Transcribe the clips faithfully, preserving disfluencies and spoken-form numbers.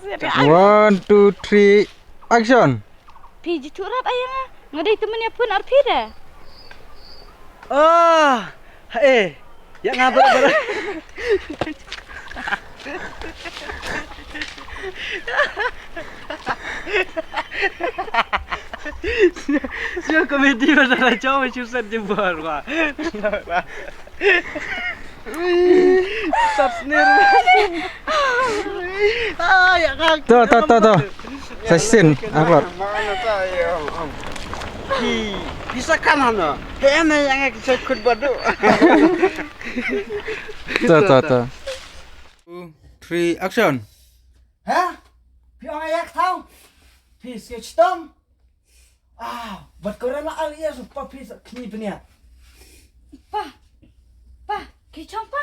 One, two, three, action. Phi ju thuh rat ai ïa nga. Nga dei tymmen ïa pun ar phi de. Ah, eh. Ïa nga ber ber. Sio komedi ba da jauh sio set jember wa. Sat sendiri. Ah, ya kan. Tuh, tuh, tuh, tuh. Sa shisien, upload. Pi, pi sa kan hana. He na yang ek sa kut badu. Tuh, tuh, tuh. Two, three, action. Ha? Pi ong ayak tau. Pi sketch tom. Ah, bat ko rela al iya su pa phi sa kni pnia. Pa. Pa, ki chong pa.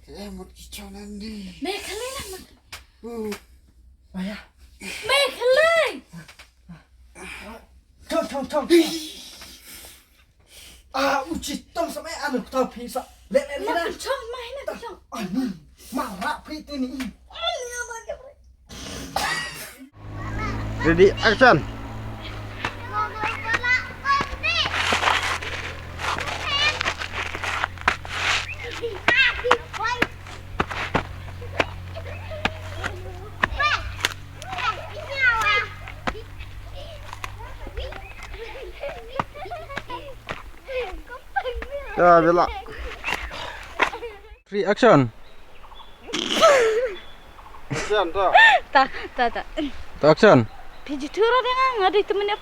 Eh, mut ki chong nandi. Me khalai na ma. Uh. Aya. Me khalai. Chong, chong, chong. Ah, uchi tom sa me anu kto phi sa. Le, le, le. Ma chong, ma hina chong. Ah, ni. Ma ra phi tini. Ready, action. Ya, bela. Three, action. Action, to. Ta, ta, ta. To, action. Phi ju thuh rat ïa nga, nga dei tymmen ïa.